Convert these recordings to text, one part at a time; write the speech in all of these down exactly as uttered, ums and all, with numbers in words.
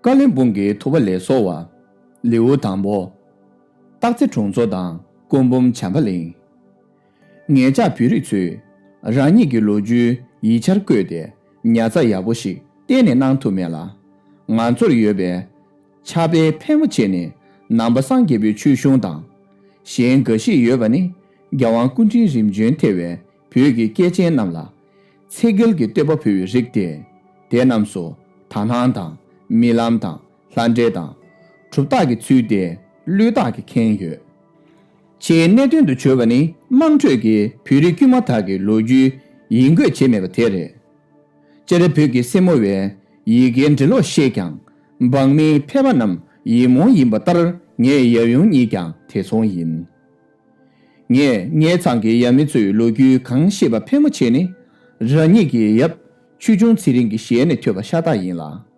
བཀའ་བློན་སྤུན་གྱི་ཐུག་པ་ལས་སོ་བ། ལེའུ་དང་པོ། སྟག་རྩེ་དྲུང་འཚོ་དང་སྐུ་འབུམ་བྱམས་པ་གླིང་། ངེད་ཅག་བོད་རིགས་ཚོས་རང་ཉིད་ཀྱི་ལོ་རྒྱུས་ཡིག་ཆར་བཀོད་དེ་ཉར་ཚགས་ཡག་པོ་ཞིག་གཏན་ནས་གནང་ཐུབ་མེད་ལ། ང་ཚོར་ཡོད་པའི་ཕྱག་དཔེ་ཕལ་མོ་ཆེ་ནི་ནང་པ་སངས་རྒྱས་པའི་ཆོས་གཞུང་དང་། གཞན་འགའ་ཞིག་ཡོད་པ་ནི་རྒྱལ་དབང་སྐུ་ཕྲེང་རིམ་བྱོན་ཐེ་བའི་བོད་ཀྱི་སྐྱེས་ཆེན་རྣམས་ལ་ཚེ་འགལ་གྱི་བསྟོད་པ་ཕུལ་བའི་རིགས་ཏེ། དེ་རྣམས་སུ་དག་སྣང་དང་རྨི་ལམ་དང་ལྷ་འདྲེ་དང་གྲུབ་རྟགས་ཀྱི་ཚུལ་ཏེ་བློས་བཏགས་ཀྱིས་མཁྱེན་ཡོད། ཆེས་གནད་དོན་དུ་གྱུར་པ་ནི་དམངས་ཁྲོད་ཀྱི་བོད་རིགས་དཀྱུས་མ་དག་གི་ལོ་རྒྱུས་ཡིག་འགོད་བྱས་མེད་པ་དེ་རེད། སྤྱིར་བོད་ཀྱི་སེར་མོ་བས་ཡི་གེའི་འབྲི་ཀློག་ཤེས་ཀྱང་། འབངས་མིའི་ཕལ་པ་རྣམས་ཡིག་རྨོངས་ཡིན་པ་ལྟར་ངའི་ཡབ་ཡུམ་གཉིས་ཀྱང་དེ་མཚུངས་ཡིན། ངས་ངའི་ཚང་གི་ཡབ་མེས་ཚོའི་ལོ་རྒྱུས་གང་ཤེས་པ་ཕལ་མོ་ཆེ་ནི། རང་ཉིད་ཀྱི་ཡབ་ཆོས་འབྱུང་ཚེ་རིང་གི་ཞལ་ནས་ཐོས་པ་ཤ་སྟག་ཡིན་ལ།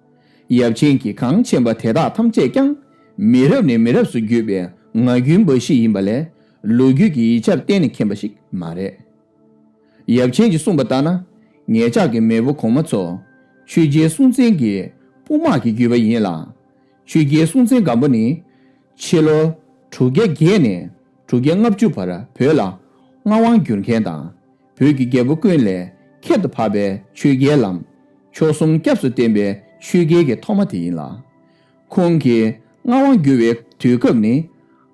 ཡབ་ཆེན་གྱིས་གང་མཁྱེན་པ་དེ་དག་ཐམས་ཅད་ཀྱང་མི་རབས་ནས་མི་རབས་སུ་བརྒྱུད་པའི་ངག་རྒྱུན་འབའ་ཞིག་ཡིན་པ་ལས། ལོ་རྒྱུས་ཀྱི་ཡིག་ཆར་གཏན་ནས་མཁྱེན་པ་ཞིག་མ་རེད། ཡབ་ཆེན་གྱིས་གསུངས་པ་ལྟར་ན། ངེད་ཅག་གི་མེས་པོ་གོང་མ་ཚོ་ཆོས་རྒྱལ་སྲོང་བཙན་གྱི་དཔུང་དམག་གི་བརྒྱུད་པ་ཡིན་ལ། ཆོས་རྒྱལ་སྲོང་བཙན་སྒམ་པོ་ནི་ཕྱི་ལོ་དྲུག་བརྒྱ་བརྒྱད་ནས་དྲུག་བརྒྱ་ལྔ་བཅུ་བར་བོད་ལ་མངའ་དབང་བསྒྱུར་མཁན་དང་། བོད་ཀྱི་རྒྱལ་པོ་ཀུན་ལས་ཁྱད་དུ་འཕགས་པའི་ཆོས་རྒྱལ་ལམ་ཕྱོགས་གསུམ་སྐྱབས་སུ་བསྟེན་པའི་ཆོས་རྒྱལ་གྱི་ཐོག་མ་དེ་ཡིན་ལ། ཁོང་གིས་མངའ་དབང་བསྒྱུར་བའི་དུས་སྐབས་ནི་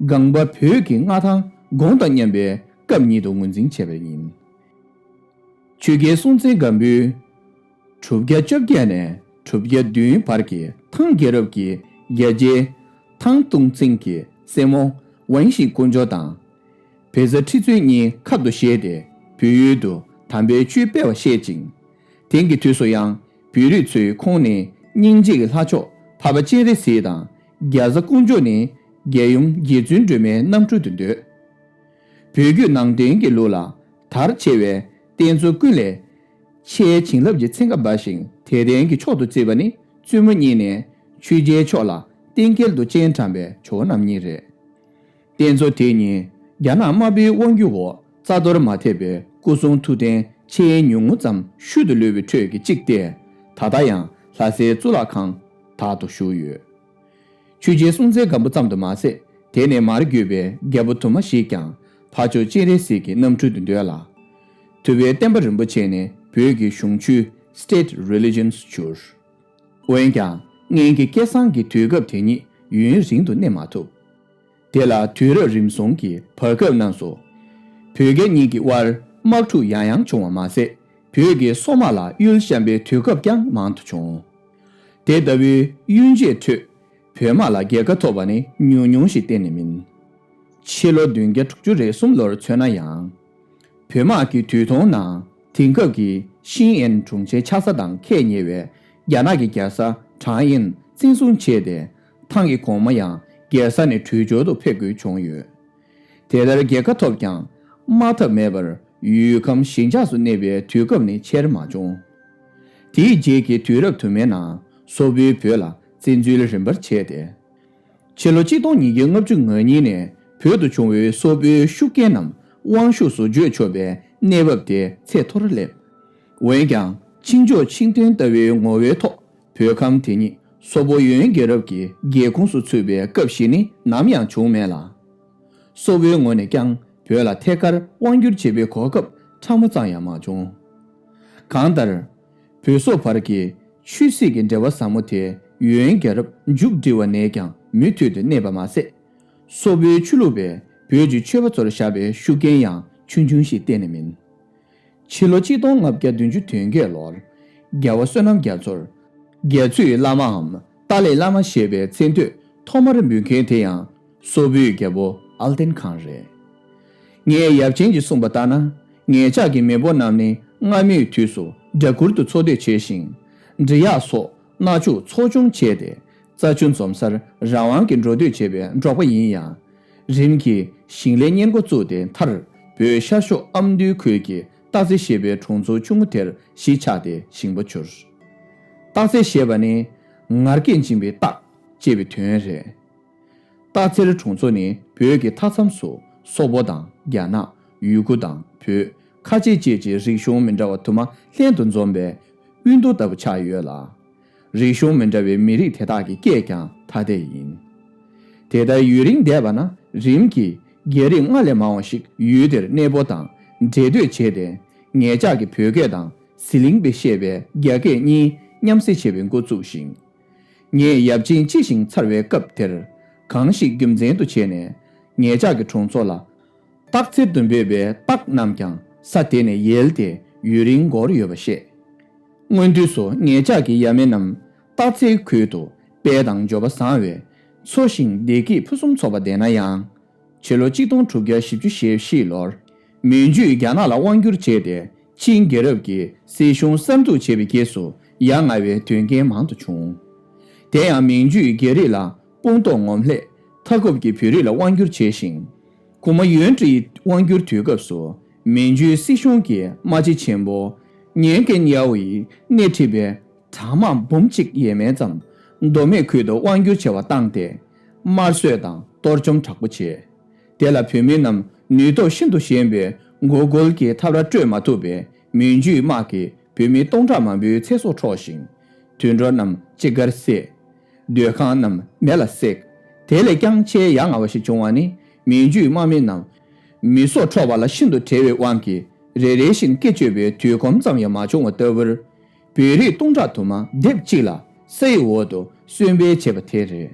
སྒང་པ་བོད་ཀྱི་མངའ་ཐང་གོང་དང་མཉམ་པའི་སྐབས་ཉིད་དུ་ངོས་འཛིན་བྱས་པ་ཡིན། ཆོས་རྒྱལ་སྲོང་བཙན་སྒམ་པོས་དྲུག་བརྒྱ་བཅོ་བརྒྱད་ནས་དྲུག་བརྒྱ་བདུན་བར་གྱི་ཐང་རྒྱལ་རབས་ཀྱི་རྒྱལ་རྗེ་ཐང་སྟོང་བཙན་གྱི་སྲས་མོ་ཝན་ཤིང་དཀོན་མཆོག་དང་། བེ་ཛ་ཁྲི་བཙུན་གཉིས་ཁབ་ཏུ་བཞེས་ཏེ་བོད་ཡུལ་དུ་དམ་པའི་ཆོས་སྤེལ་བར་བཤད་ཅིང་། དེང་གི་དུས་སུ་ཡང་བོད་རིགས་ཚོས་ཁོང་ནི་སྙིང་རྗེ་གི་ལྷ་མཆོག་འཕགས་པ་སྤྱན་རས་གཟིགས་དང་རྒྱ་བཟའ་ཀོང་ཇོ་ནི་རྒྱལ་ཡུམ་རྗེ་བཙུན་སྒྲོལ་མའི་རྣམ་སྤྲུལ་དུ་འདོད། བོད་བརྒྱུད་ནང་བསྟན་གྱི་ལུགས་ལ་དར་ཆེ་བའི་རྟེན་གཙོ་ཀུན་ལས་ཆེའི་བྱིན་རླབས་ཀྱི་ཚན་ཁ་འབར་ཞིང་དད་ལྡན་གྱི་མཆོག་ཏུ་བརྩིས་པ་ནི་བཙུན་མོ་གཉིས་ནས་ཆོས་རྒྱལ་མཆོག་ལ་རྟེན་སྐལ་དུ་སྤྱན་དྲངས་པའི་ཇོ་བོ་རྣམ་གཉིས་རེད། རྟེན་གཙོ་དེ་གཉིས་རྒྱ་ནག་དམར་པོའི་དབང་སྒྱུར་འོག་རྩ་གཏོར་མ་ཐེབས་པའི་སྐུ་གསུང་ཐུགས་རྟེན་ཆེས་ཉུང་ངུ་ཙམ་ཤུལ་དུ་ལུས་པའི་ཁྲོད་ཀྱི་གཅིག་སྟེ། ད་ལྟ་ཡང་ལྷ་སའི་གཙུག་ལག་ཁང་དག་ཏུ་བཞུགས་ཡོད། ཆོས་རྒྱལ་སྲོང་བཙན་སྒམ་པོ་ཙམ་དུ་མ་ཟད། དེ་ནས་མར་བརྒྱུད་པའི་རྒྱལ་པོ་དུ་མ་ཞིག་ཀྱང་འཕགས་མཆོག་སྤྱན་རས་གཟིགས་ཀྱི་རྣམ་སྤྲུལ་དུ་འདོད་ལ། ཐུབ་པའི་བསྟན་པ་རིན་པོ་ཆེ་ནི་བོད་ཀྱི་གཞུང་ཆོས་State Religions་གྱུར། འོན་ཀྱང་སྔོན་གྱི་སྐལ་བཟང་གི་དུས་སྐབས་དེ་ཉིད་ཡུན་རིང་དུ་གནས་མ་ཐུབ། དེ་ལ་དུས་རབས་རིམ་བྱུང་གི་བར་སྐབས་རྣམས་སུ། བོད་རྒྱ་གཉིས་ཀྱི་དབར་དམག་འཁྲུག་ཡང་ཡང་བྱུང་བ་མ་ཟད། བོད་ཀྱི་སོག་དམག་ལ་གཡུལ་བཤམས་པའི་དུས་སྐབས་ཀྱང་མང་དུ་བྱུང་། དེ་ལྟ་བུའི་གཡུལ་འགྱེད་ཁྲོད་བོད་དམག་ལ་རྒྱལ་ཁ་ཐོབ་པ་ནི་ཉུང་ཉུང་ཞིག་གཏན་ནས་མིན། ཕྱི་ལོ་བདུན་བརྒྱ་དྲུག་ཅུ་རེ་གསུམ་ལོར་མཚོན་ན་ཡང་། བོད་དམག་གི་དུས་ཐུང་ནང་དེང་སྐབས་ཀྱི་ཤིན་ཨན་གྲོང་ཁྱེར་ཆགས་ས་དང་ཁེལ་ཉེ་བའི་རྒྱ་ནག་གི་རྒྱལ་ས་ཁྲང་ཨན་བཙན་བཟུང་བྱས་ཏེ། ཐང་གི་གོང་མ་ཡང་རྒྱལ་ས་ནས་བྲོས་བྱོལ་དུ་ཕེབས་དགོས་བྱུང་ཡོད། དེ་ལྟར་རྒྱལ་ཁ་ཐོབ་ཀྱང་དམག་འཐབ་མེད་པར་ཡུལ་ཁམས་ཞི་འཇགས་སུ་གནས་པའི་དུས་སྐབས་ནི་ཆེར་མ་བྱུང་། དེའི་རྗེས་ཀྱི་དུས་རབས་དུ་མའི་ནང་སོག་པོས་བོད་ལ་བཙན་འཛུལ་རིམ་པར་བྱས་ཏེ། ཕྱི་ལོ་ཆིག་སྟོང་ཉིས་བརྒྱ་ལྔ་བཅུ་ང་གཉིས་ནས་བོད་དུ་བྱུང་བའི་སོག་པོའི་ཤུགས་རྐྱེན་རྣམས་དབང་ཤུགས་སུ་བརྗོད་ཆོག་པའི་གནས་བབ་དེ་ཚད་མཐོར་སླེབས། འོན་ཀྱང་ཆིངས་འཇོག་ཆིངས་དོན་ལྟ་བུའི་ངོ་བོའི་ཐོག་བོད་ཁམས་དེ་ཉིད་སོག་པོ་ཡོན་རྒྱལ་རབས་ཀྱི་རྒྱལ་ཁོངས་སུ་ཚུད་པའི་སྐབས་ཤིག་ནི་ནམ་ཡང་བྱུང་མེད་ལ། སོག་པོའི་ངོས་ནས་ཀྱང་བོད་ལ་ཐད་ཀར་དབང་བསྒྱུར་བྱེད་པའི་གོ་སྐབས་ཕྲ་མོ་ཙམ་ཡང་མ་བྱུང་། གང་ལྟར། བོད་སོག་བར་གྱི་ཆོས་སྲིད་ཀྱི་འབྲེལ་བ་ཟབ་མོ་དེ་ཡོན་རྒྱལ་རབས་མཇུག་སྒྲིལ་བ་ནས་ཀྱང་མུ་མཐུད་དུ་གནས་པ་མ་ཟད། སོག་པོའི་ཆོས་ལུགས་པས་བོད་ཀྱི་ཆོས་པ་ཚོར་བཞག་པའི་ཤུགས་རྐྱེན་ཡང་ཆུང་ཆུང་ཞིག་གཏན་ནས་མིན། ཕྱི་ལོ་ཆིག་སྟོང་ལྔ་བརྒྱ་བདུན་ཅུ་དོན་བརྒྱད་ལོར། རྒྱལ་བ་བསོད་ནམས་རྒྱ་མཚོར། རྒྱ་མཚོའི་བླ་མའམ་ཏཱ་ལའི་བླ་མ་ཞེས་པའི་མཚན་བསྟོད་ཐོག་མར་འབུལ་མཁན་དེ་ཡང་སོག་པོའི་རྒྱལ་པོ་ཨལ་ཏན་ཁཱན་རེད། ངའི་ཡབ་ཆེན་གྱིས་གསུངས་པ་ལྟར་ན། ངེད་ཅག་གི་མེས་པོ་རྣམས་ནི་སྔ་མོའི་དུས་སུ་སྦྲ་གུར་དུ་འཚོ་སྡོད་བྱས་ཤིང་། འབྲི་གཡག་སོགས་སྣ་ཕྱུགས་འཚོ་སྐྱོང་བྱས་ཏེ། རྩྭ་ཆུ་འཛོམས་སར་རང་དབང་གིས་འགྲོ་སྡོད་བྱས་པའི་འབྲོག་པ་ཡིན་ཡང་། རིམ་གྱིས་ཞིང་ལས་གཉེར་འགོ་བཙུགས་ཏེ་མཐར་བོད་ཤར་ཕྱོགས་ཨ་མདོའི་ཁུལ་གྱི་སྟག་རྩེ་ཞེས་པའི་གྲོང་ཚོ་ཆུང་ངུ་དེར་གཞིས་ཆགས་ཏེ་ཞིང་པ་གྱུར། སྟག་རྩེ་ཞེས་པ་ནི་ངར་སྐད་འབྱིན་པའི་སྟག་ཅེས་པའི་དོན་རེད། སྟག་རྩེར་གྲོང་ཚོ་ནི་བོད་ཀྱི་མཐའ་མཚམས་སུ་སོག་པོ་དང་རྒྱ་ནག་ཡུ་གུར་དང་བོད། ཁ་ཆེ་བཅས་ཀྱི་རིག་གཞུང་མི་འདྲ་བ་དུ་མ་ལྷན་དུ་འཛོམས་པའི་དབུས་མདོ་ལྟ་བུ་ཆགས་ཡོད་ལ། རིག་གཞུང་མི་འདྲ་བའི་མི་རིགས་དེ་དག་གི་སྐད་ཀྱང་ཐ་དད་ཡིན། དེ་ལྟར་ཡུན་རིང་བསྡད་པ་ན་རིམ་གྱིས་རྒྱ་རིགས་སྔར་ལས་མང་བ་ཞིག་ཡུལ་དེར་གནས་སྤོ་དང་འདྲེས་སྡོད་བྱས་ཏེ། ངེད་ཅག་གི་བོད་སྐད་དང་ཟི་ལིང་པས་བཤད་པའི་རྒྱ་སྐད་གཉིས་མཉམ་བསྲེས་བྱེད་པའི་འགོ་བཙུགས་ཤིང་། ངས་ཡབ་ཆེན་སྐྱེས་ཤིང་འཚར་བའི་སྐབས་དེར། གང་ཞིག་རྒྱུ་མཚན་དུ་བྱས་ནས་ངེད་ཅག་གི་གྲོང་ཚོ་ལ། སྟག་འཚེར་དུ་འབོད་པའི་སྟག་རྣམས་ཀྱང་ས་དེ་ནས་ཡལ་ཏེ་ཡུན་རིང་འགོར་ཡོད་པ་བཤད། སྔོན་དུས་སུ་ངེད་ཅག་གི་ཡབ་མེས་རྣམས་སྟག་འཚེར་ཁུལ་དུ་དཔལ་དང་འབྱོར་པ་བཟང་བས་འཚོ་ཞིང་བདེ་སྐྱིད་ཕུན་སུམ་ཚོགས་པ་བསྡད་ན་ཡང་། ཕྱི་ལོ་གཅིག་སྟོང་དྲུག་བརྒྱ་བཞི་བཅུ་ཞེ་བཞི་ལོར་མན་ཇུས་རྒྱ་ནག་ལ་དབང་བསྒྱུར་བྱས་ཏེ་ཆིང་རྒྱལ་རབས་ཀྱི་སྲིད་གཞུང་གསར་འཛུགས་བྱས་པའི་རྗེས་སུ་ཡ་ང་བའི་དོན་རྐྱེན་མང་དུ་བྱུང་། དེ་ཡང་མན་ཇུས་རྒྱ་རིགས་ལ་དཔུང་རྡོག་ངོམ་ལྷད་མཐའ་འཁོབ་ཀྱི་བོད་རིགས་ལ་དབང་བསྒྱུར་བྱས་ཤིང་། གོང་མ་ཡོན་ཀྲི་ཡི་དབང་བསྒྱུར་དུས་སྐབས་སུ་མན་ཇུའི་སྲིད་གཞུང་གི་དམག་སྤྱི་ཆེན་པོ་ཉན་ཀེན་ཡའོ་ཡིས་སྣེ་ཁྲིད་པའི་གྲང་དམག་འབུམ་གཅིག་ཡས་མས་ཙམ་མདོ་སྨད་ཁུལ་དུ་དབང་བསྒྱུར་བྱ་བ་བཏང་སྟེ། དམར་གསོད་དང་གཏོར་བཅོམ་དྲག་པོ་བྱས། དེ་ལ་བོད་མི་རྣམས་ནུས་སྟོབས་ཤིན་ཏུ་ཞན་པས་མགོ་སྒུར་གྱི་འཐབ་ར་སྤྲོད་མ་ཐུབ་པས་མན་ཇུའི་དམག་གིས་བོད་མི་སྟོང་ཕྲག་མང་པོའི་ཚེ་སྲོག་འཕྲོག་ཞིང་། དུད་འགྲོ་རྣམས་ཅི་དགར་བསད། སྡོད་ཁང་རྣམས་མེ་ལ་བསྲེགས། དེ་ལས་ཀྱང་ཆེས་ཡ་ང་བ་ཞིག་བྱུང་བ་ནི་མན་ཇུའི་དམག་མི་རྣམས་མི་སྲོག་འཕྲོག་པ་ལ་ཤིན་ཏུ་བྲེལ་བའི་དབང་གིས་རེ་རེ་བཞིན་སྐེ་གཅོད་པའི་དུས་གོམ་ཙམ་ཡང་མ་བྱུང་བ་ལྟ་བུར། བོད་རིགས་སྟོང་ཕྲག་དུ་མ་སྡེབ་གཅིག་ལ་ས་ཡི་འོག་ཏུ་གསོན་སྤེལ་བྱས་པ་དེ་རེད།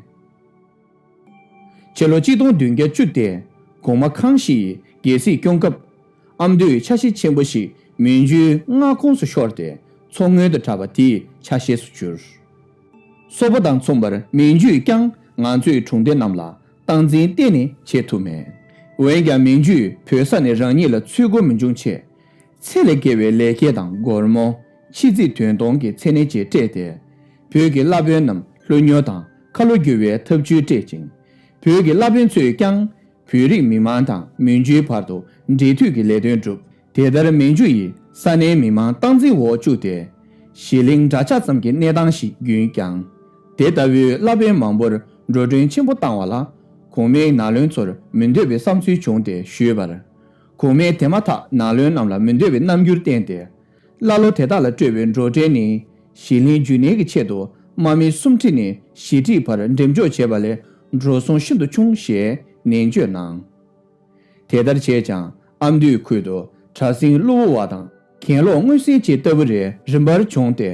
ཕྱི་ལོ་གཅིག་སྟོང་བདུན་བརྒྱ་བཅུ་དེ་གོང་མ་ཁང་ཞི་ཡི་རྒྱལ་སྲིད་སྐྱོང་སྐབས། ཨ་མདོའི་ཆ་ཤས་ཆེན་པོ་ཞིག་མན་ཇུའི་མངའ་ཁོངས་སུ་ཤོར་ཏེ་མཚོ་སྔོན་དུ་གྲགས་པ་དེའི་ཆ་ཤས་སུ་གྱུར། སོག་པོ་དང་མཚུངས་པར་མན་ཇུས་ཀྱང་ང་ཚོའི་གྲོང་སྡེ་རྣམས་ལ་སྟངས་འཛིན་གཏན་ནས་བྱེད་ཐུབ་མེད། འོན་ཀྱང་མན་ཇུས་བོད་ས་ནས་རང་ཉིད་ལ་ཚུར་རྒོལ་མི་འབྱུང་ཆེད། ཚད་ལས་བརྒལ་བའི་ལས་སྐལ་དང་སྒོར་མོ། ཕྱི་རྫིག་དོན་གཏོང་གི་མཚན་གནས་བཅས་སྤྲད་དེ། བོད་ཀྱི་བླ་དཔོན་རྣམས་ལྷོད་ཉོ་དང་ཁ་ལོ་བསྒྱུར་བའི་ཐབས་བྱུས་སྤྲད་ཅིང་། བོད་ཀྱི་བླ་དཔོན་ཚོས་ཀྱང་བོད་རིགས་མི་མང་དང་མན་ཇུའི་བར་དུ་འབྲེལ་མཐུད་ཀྱི་ལས་དོན་བསྒྲུབས། དེ་ལྟར་མན་ཇུ་ཡིས་ས་གནས་མི་མང་སྟངས་འཛིན་འོག་བཅུག་སྟེ། ཞི་གླིང་འདྲ་ཆགས་ཙམ་གྱི་གནས་སྟངས་ཤིག་བསྐྲུན་ཀྱང་། དེ་ལྟ་བུའི་བླ་དཔོན་མང་པོར་འགྲོ་གྲོན་ཆེན་པོ་བཏང་བ་ལ། གོང་མའི་ནང་བློན་ཚོར་མི་འདོད་པའི་བསམ་ཚུལ་བྱུང་སྟེ་ཞུས་པར། གོང་མས་དེ་མ་ཐག་ནང་བློན་རྣམས་ལ་མི་འདོད་པའི་རྣམ་འགྱུར་བསྟན་ཏེ། ཀླ་ཀློ་དེ་དག་ལ་སྤྲོད་པའི་འགྲོ་གྲོན་ནི་ཞི་གླིང་རྒྱུན་གནས་ཀྱི་ཆེད་དུ་དམག་མི་སུམ་ཁྲི་ནས་བཞི་ཁྲིའི་བར་འགྲེམས་འཇོག་བྱས་པ་ལས་འགྲོ་སོང་ཤིན་ཏུ་ཆུང་ཞེས་ནན་བརྗོད་གནང་། དེ་ལྟར་བྱས་ཀྱང་ཨ་མདོའི་ཁུལ་དུ་གྲྭ་སྲིན་ཀླུ་བོ་བ་དང་གྱེན་ལོག་མངོན་སྲིན་བཅས་ལྟ་བུ་རེ་རིམ་པར་བྱུང་སྟེ་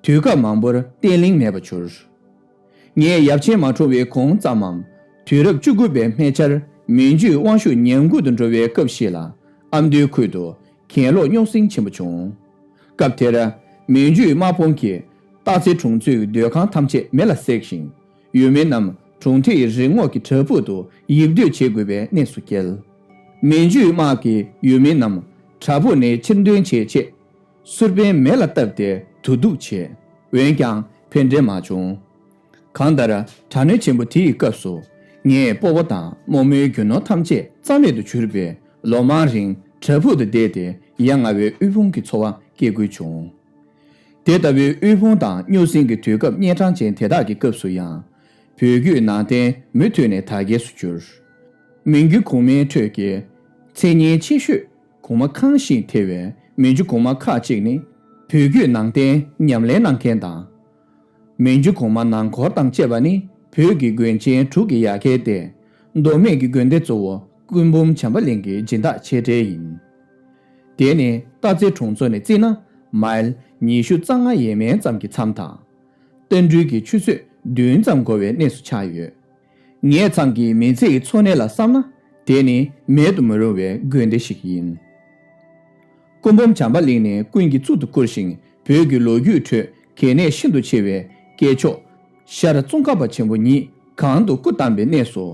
དུས་སྐབས་མང་པོར་བརྟན་ལྷིང་མེད་པར་གྱུར། ངས་ཡབ་ཆེན་མ་འཁྲུངས་པའི་གོང་ཙམ་མམ་དུས་རབས་བཅུ་དགུ་པའི་སྨད་ཆར་མན་ཇུའི་དབང་ཤུགས་ཉམས་རྒུད་དུ་འགྲོ་བའི་སྐབས་ཤིག་ལ་ཨ་མདོའི་ཁུལ་དུ་གྱེན་ལོག་རྙོག་ཟིང་ཆེན་པོ་བྱུང་། སྐབས་དེར་མན་ཇུའི་དམག་དཔུང་གིས་སྟག་རྩེ་གྲོང་ཚོའི་སྡོད་ཁང་ཐམས་ཅད་མེ་ལ་བསྲེགས་ཤིང་ཡུལ་མི་རྣམས་གྲོང་ཁྲེའི་རི་ངོགས་ཀྱི་བྲག་ཕུག་ཏུ་ཡིབ་སྡོད་བྱེད་དགོས་པའི་གནས་སུ་བསྐྱལ། མན་ཇུའི་དམག་གིས་ཡུལ་མི་རྣམས་བྲག་ཕུག་ནས་ཕྱིར་འདོན་བྱེད་ཆེད། སུར་པན་མེ་ལ་བཏབ་སྟེ་དུ་སྡུག་བྱས། འོན་ཀྱང་ཕན་འབྲས་མ་བྱུང་། གང་ལྟར་དྲག་གནོན་ཆེན་པོ་དེའི་སྐབས་སུ་ངས་སྤོ་བོ་དང་རྨོ་མོའི་རྒྱུ་ནོར་ཐམས་ཅད་རྩ་མེད་དུ་གྱུར་པས་ལོ་མང་རིང་བྲག་ཕུག་ཏུ་བསྡད་དེ་ཡ་ང་བའི་དབུལ་ཕོངས་ཀྱི་འཚོ་བ་སྐྱེལ་དགོས་བྱུང་། དེ་ལྟ་བུའི་དབུལ་ཕོངས་དང་རྙོག་ཟིང་གི་དུས་སྐབས་གཉན་འཕྲང་ཅན་དེ་དག་གི་སྐབས་སུ་ཡང་། བོད་བརྒྱུད་ནང་བསྟན་མུ་མཐུད་ནས་དར་རྒྱས་སུ་གྱུར། མན་ཇུ་གོང་མའི་ཁྲོད་ཀྱི་མཚན་སྙན་ཆེ་ཤོས་གོང་མ་ཁང་ཞིང་ཐེ་བའི་མན་ཇུ་གོང་མ་ཁག་ཅིག་ནི་བོད་བརྒྱུད་ནང་བསྟན་ཉམས་ལེན་གནང་མཁན་དང་། མན་ཇུ་གོང་མ་ནང་འཁོར་དང་བཅས་པ་ནི་བོད་ཀྱི་དགོན་ཆེན་དྲུག་གི་ཡ་གྱལ་ཏེ། མདོ་སྨད་ཀྱི་དགོན་སྡེ་གཙོ་བོ་སྐུ་འབུམ་བྱམས་པ་གླིང་གི་སྦྱིན་བདག་ཆེ་གྲས་ཡིན། དེ་ནི་སྟག་རྩེ་གྲོང་ཚོ་ནས་བརྩིས་ན་མཱིལ་ཉི་ཤུ་རྩ་ལྔ་ཡས་མས་ཙམ་གྱི་མཚམས་དང་། རྟ་སྦྲུལ་གྱི་ཆུ་ཚོད་བདུན་ཙམ་འགོར་བའི་གནས་སུ་ཆགས་ཡོད། ངེད་ཚང་གི་མི་ཚེ་ཡི་འཚོ་གནས་ལ་བསམ་ན་དེ་ནི་མེད་དུ་མི་རུང་བའི་དགོན་སྡེ་ཞིག་ཡིན། སྐུ་འབུམ་བྱམས་པ་གླིང་ནི་ཀུན་གྱིས་གཙུག་ཏུ་བཀུར་ཞིང་བོད་ཀྱི་ལོ་རྒྱུས་ཁྲོད་གལ་གནད་ཤིན་ཏུ་ཆེ་བའི་སྐྱེས་མཆོག་ཤར་ཙོང་ཁ་པ་ཆེན་པོ་ཉིད་གང་དུ་སྐུ་བལྟམས་པའི་གནས་སོ།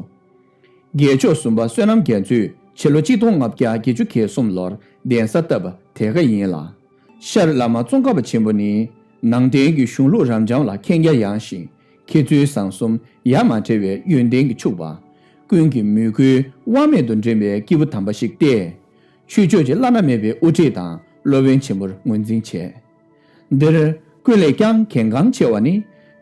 རྒྱལ་མཆོག་གསུམ་པ་བསོད་ནམས་རྒྱ་མཚོས་ཕྱི་ལོ་གཅིག་སྟོང་ལྔ་བརྒྱ་བརྒྱད་ཅུ་གྱ་གསུམ་ལོར་གདན་ས་བཏབ་པ་དེ་ག་ཡིན་ལ། ཤར་བླ་མ་ཙོང་ཁ་པ་ཆེན་པོ་ནི་ནང་བསྟན་གྱི་གཞུང་ལུགས་རབ་འབྱམས་ལ་མཁྱེན་རྒྱ་ཡངས་ཤིང་མཁས་བཙུན་བཟང་གསུམ་ཡ་མ་བྲལ་བའི་ཡོན་ཏན་གྱིས་ཕྱུག་པ། ཀུན་གྱི་མོས་གུས་དབང་མེད་དུ་འདྲེན་པའི་སྐྱེས་བུ་དམ་པ་ཞིག་སྟེ། ཆོས་ཕྱོགས་ཀྱི་བླ་ན་མེད་པའི་དབུ་ཁྲིད་དང་སློབ་དཔོན་ཆེན་པོར་ངོས་འཛིན་བྱས། འདིར་ཀུན་ལས་ཀྱང་གལ་འགངས་ཆེ་བ་ནི་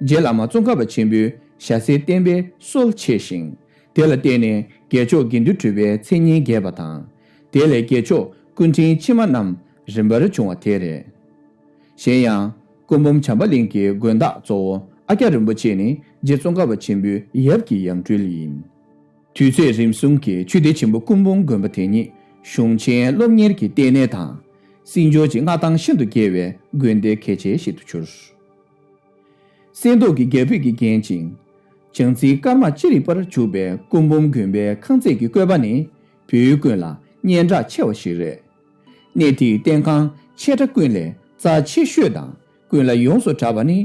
རྗེ་བླ་མ་ཙོང་ཁ་པ་ཆེན་པོའི་ཞྭ་སེར་བསྟན་པའི་སྲོལ་ཆེ་ཞིང་དེ་ལ་བརྟེན་ནས་རྒྱལ་མཆོག་དགེ་འདུན་གྲུབ་པའི་མཚན་སྙན་རྒྱས་པ་དང་། དེ་ལས་རྒྱལ་མཆོག་སྐུ་ཕྲེང་ཕྱི་མ་རྣམས་རིམ་པར་བྱུང་བ་དེ་རེད། གཞན་ཡང་ སྐུ་འབུམ་བྱམས་པ་གླིང་གི་དགོན་བདག་གཙོ་བོ་ཨ་ཀྱ་རིན་པོ་ཆེ་ནི་རྗེ་ཙོང་ཁ་པ་ཆེན་པོའི་ཡབ་ཀྱི་ཡང་སྤྲུལ་ཡིན། དུས་ཚོད་རིམ་གསུམ་གྱི་ཆོས་སྡེ་ཆེན་པོ་སྐུ་འབུམ་དགོན་པ་དེ་ཉིད་གཞུང་ཆེན་སློབ་གཉེར་གྱི་ལྟེ་གནས་དང་། སྲིད་འབྱོར་གྱི་མངའ་ཐང་ཤིན་ཏུ་རྒྱས་པའི་དགོན་སྡེ་གལ་ཆེ་ཞིག་ཏུ་གྱུར། གསེར་མདོག་གི་རྒྱ་ཕིབས་ཀྱིས་བརྒྱན་ཅིང་། བྱང་རྩེའི་ཀརྨ་ཅི་རིགས་པར་བཞུགས་པའི་སྐུ་འབུམ་དགོན་པའི་ཁང་བརྩེགས་ཀྱི་བཀོད་པ་ནི་བོད་ཡུལ་ཀུན་ལ་སྙན་གྲགས་ཆེ་བ་ཞིག་རེད། གནས་དེའི་རྟེན་ཁང་ཆེ་ཕྲ་ཀུན་ལས་རྩ་ཆེ་ཤོས་དང་ཀུན་ལ་ཡོངས་སུ་གྲགས་པ་ནི་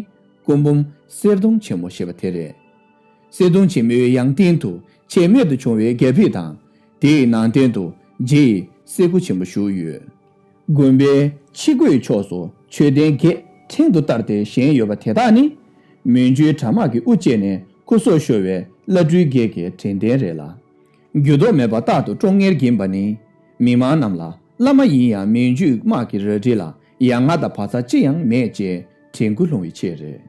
སྐུ་འབུམ་གསེར་གདུང་ཆེན་མོ་ཞེས་པ་དེ་རེད། གསེར་གདུང་ཆེན་མོའི་ཡང་སྟེང་དུ་ཆེས་རྨད་དུ་བྱུང་བའི་རྒྱ་ཕིབས་དང་། དེའི་ནང་རྟེན་དུ་རྗེ་ཡི་གསེར་སྐུ་ཆེན་པོ་བཞུགས་ཡོད། དགོན་པའི་ཕྱི་སྒོའི་ཕྱོགས་སུ་མཆོད་རྟེན་བརྒྱད་ཕྲེང་དུ་བསྟར་ཏེ་བཞེངས་ཡོད་པ་དེ་དག་ནི། མན་ཇུའི་དྲག་དམག་གིས་དབུ་བཅད་ནས་སྐུ་སྲོག་ཤོར་བའི་བླ་སྤྲུལ་བརྒྱད་ཀྱི་དྲན་རྟེན་རེད་ལ། འགྱུར་ལྡོག་མེད་པར་རྟག་ཏུ་སྲུང་གཉེར་བགྱིས་པ་ནི། མི་མང་རྣམས་ལ་བླ་མ་ཡིན་ཡང་མན་ཇུའི་དམག་གི་རལ་གྲི་ལ་ཡ་ང་དང་བག་ཚ་ཅི་ཡང་མེད་ཅེས་དྲན་སྐུལ་སློང་བའི་ཆེད་རེད།